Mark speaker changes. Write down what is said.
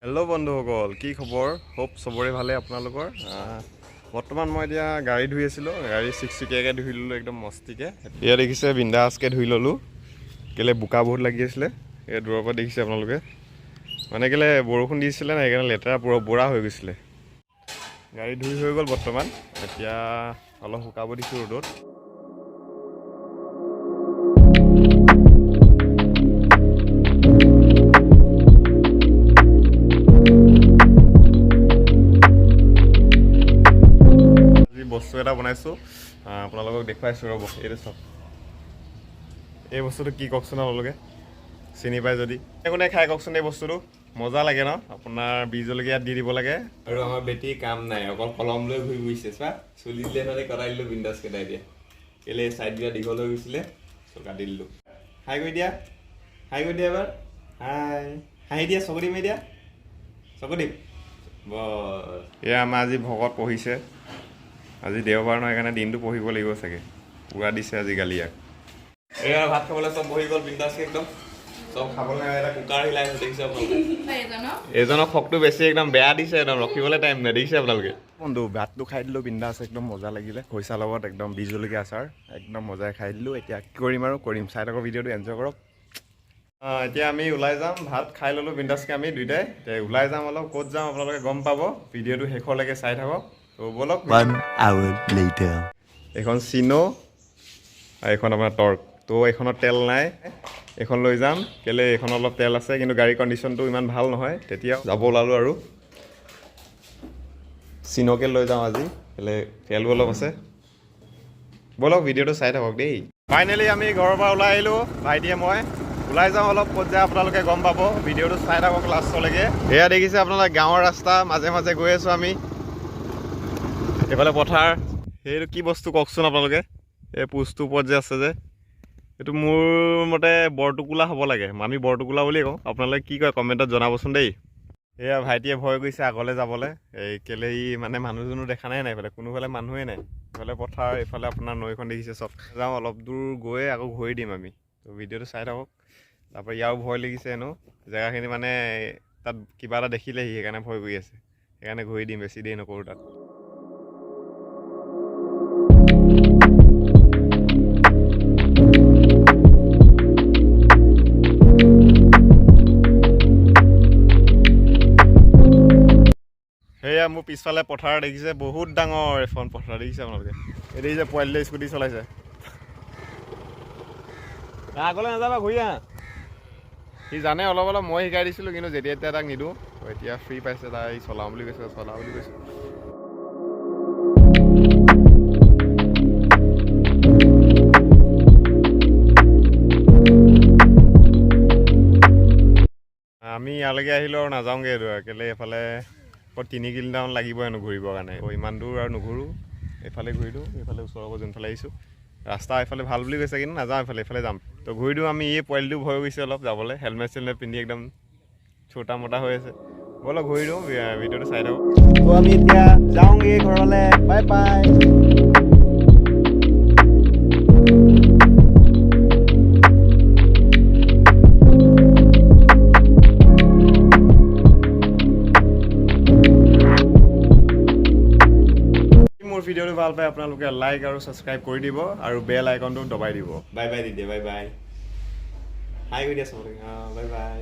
Speaker 1: Hello' বন্ধুসকল, কি খবৰ? হোপ চবৰে ভালে আপোনালোকৰ। বৰ্তমান মই এতিয়া গাড়ী ধুই আছিলোঁ। গাড়ী চিকচিকীয়াকৈ ধুই ল'লোঁ, একদম মস্তিকৈ। এয়া দেখিছে, বিন্দাছকৈ ধুই ল'লোঁ। কেলৈ বোকা বহুত লাগি আছিলে। এয়া দূৰৰ পৰা দেখিছে আপোনালোকে। মানে কেলৈ বৰষুণ দিছিলে নাই, সেইকাৰণে লেতেৰা পূৰা বুঢ়া হৈ গৈছিলে। গাড়ী ধুই হৈ গ'ল বৰ্তমান। এতিয়া অলপ শুকাব দিছোঁ ৰ'দত। আজি বস্তু এটা বনাইছোঁ, আপোনালোকক দেখুৱাইছোঁ, ৰ'ব। এইটো চাওক, এই বস্তুটো কি কওকচোন আপোনালোকে চিনি পায় যদি। কোনে খাই কওকচোন? এই বস্তুটো মজা লাগে ন? আপোনাৰ বিহ জলকীয়া দি দিব লাগে।
Speaker 2: আৰু আমাৰ বেটি কাম নাই, অকল কলম লৈ ঘূৰি ফুৰিছে। চোৱা, চুলি দিলে মানে কটাই দিলো বিন্দাছ কেইটাই। এতিয়া কেলে চাইড দিয়া দীঘল হৈ গৈছিলে, চ' কাটি দিলো। হাই কৰি দিয়া, হাই কৰি দিয়া এবাৰ। হাই, হাঁহি দিয়া, চকু দিম দিয়া, চকু দিম, বছ।
Speaker 1: এয়া আমাৰ আজি ভকত পঢ়িছে। আজি দেওবাৰ নহয়, সেইকাৰণে দিনটো পঢ়িব লাগিব চাগে। পূৰা দিছে আজি গালি ইয়াক।
Speaker 2: এয়া ভাত খাবলৈ চব বহি গ'ল বিন্দাছকে একদম। চব খাবলৈ এটা কুকাৰ হিলাই আছে, দেখিছে আপোনালোকে?
Speaker 1: এইজনৰ খকটো বেছি, একদম বেয়া দিছে, একদম ৰখিবলৈ টাইম নাই। দেখিছে আপোনালোকে বন্ধু, ভাতটো খাই দিলোঁ বিন্দাছ, একদম মজা লাগিলে। খৰিচা লগত একদম বিহ জলকীয়া আচাৰ, একদম মজাই খাই দিলোঁ। এতিয়া কি কৰিম আৰু কৰিম, চাই থাকক ভিডিঅ'টো, এনজয় কৰক। এতিয়া আমি ওলাই যাম। ভাত খাই ল'লোঁ বিন্দাছকৈ আমি দুইটাই। এতিয়া ওলাই যাম অলপ, ক'ত যাম আপোনালোকে গম পাব। ভিডিঅ'টো শেষলৈকে চাই থাকক। ত' ব'লক।
Speaker 3: One hour later.
Speaker 1: এইখন চিন' আৰু এইখন আপোনাৰ টৰ্ক। ত' এইখনত তেল নাই, এইখন লৈ যাম। কেলৈ এইখন অলপ তেল আছে, কিন্তু গাড়ীৰ কণ্ডিশ্যনটো ইমান ভাল নহয়। তেতিয়া যাব ওলালোঁ আৰু চিনকে লৈ যাওঁ আজি, কেলৈ তেলো অলপ আছে। ব'লক, ভিডিঅ'টো চাই থাকক দেই। ফাইনেলি আমি ঘৰৰ পৰা ওলাই আহিলোঁ। ভাইটিয়ে মই ওলাই যাওঁ অলপ, ক'ত যায় আপোনালোকে গম পাব। ভিডিঅ'টো চাই থাকক লাষ্টলৈকে। এয়া দেখিছে আপোনালোকে, গাঁৱৰ ৰাস্তা মাজে মাজে গৈ আছোঁ আমি। এইফালে পথাৰ। সেইটো কি বস্তু কওকচোন আপোনালোকে? এই পোষ্টটোৰ ওপৰত যে আছে যে, এইটো মোৰ মতে বৰটোকোলা হ'ব লাগে। আমি বৰটোকোলা বুলিয়ে কওঁ, আপোনালোকে কি কয় কমেণ্টত জনাবচোন দেই। এয়া ভাইটিয়ে ভয় কৰিছে আগলৈ যাবলৈ। এই কেলে ই মানে মানুহজনো দেখা নাই। নাই, এইফালে কোনোফালে মানুহেই নাই। এইফালে পথাৰ, এইফালে আপোনাৰ নৈখন দেখিছে চব। যাওঁ অলপ দূৰ গৈ আকৌ ঘূৰি দিম আমি। ত' ভিডিঅ'টো চাই থাকক। তাৰপৰা ইয়াৰো ভয় লাগিছে হেনো জেগাখিনি, মানে তাত কিবা এটা দেখিলে সি, সেইকাৰণে ভয় কৰি আছে। সেইকাৰণে ঘূৰি দিম, বেছি দেৰি নকৰোঁ তাত। সেয়া মোৰ পিছফালে পথাৰ দেখিছে, বহুত ডাঙৰ এখন পথাৰ দেখিছে আপোনালোকে। এই দেখিছে, পোৱালিটোৱে স্কুটি চলাইছে। আগলৈ নাযাবা, ঘূৰি আহা। সি জানে অলপ অলপ, মই শিকাই দিছিলোঁ, কিন্তু যেতিয়া তেতিয়া তাক নিদিওঁ। এতিয়া ফ্ৰী পাইছে তাই, চলাওঁ বুলি কৈছে, চলাওঁ বুলি কৈছে। আমি ইয়ালৈকে আহিলোঁ আৰু নাযাওঁগৈ এইটো। কেলৈ এইফালে আকৌ 3 কিলোমিটাৰমান লাগিব হেনো ঘূৰিবৰ কাৰণে। আকৌ ইমান দূৰ আৰু নুঘূৰোঁ, এইফালে ঘূৰি দিওঁ। এইফালে ওচৰৰ পৰা যোনফালে আহিছোঁ, ৰাস্তা এইফালে ভাল বুলি কৈছে, কিন্তু নাযাওঁ এইফালে, এইফালে যাম। তো ঘূৰি দিওঁ আমি। এই পোৱালিটো ভয় কৰিছে অলপ যাবলৈ, হেলমেট চেলমেট পিন্ধি একদম ছোটা মোটা হৈ আছে। ব'লক, ঘূৰি দিওঁ। ভিডিঅ'টো চাই থাকক।
Speaker 4: তো আমি এতিয়া যাওঁগৈ ঘৰলৈ। Bye bye.
Speaker 1: মোৰ ভিডিঅ'টো ভাল পায় আপোনালোকে লাইক আৰু ছাবস্ক্ৰাইব কৰি দিব আৰু বেল আইকনটো দবাই দিব।
Speaker 2: বাই বাই দি দিয়া, বাই বাই। হাই কৰি দিয়া চবকে। অঁ, বাই বাই।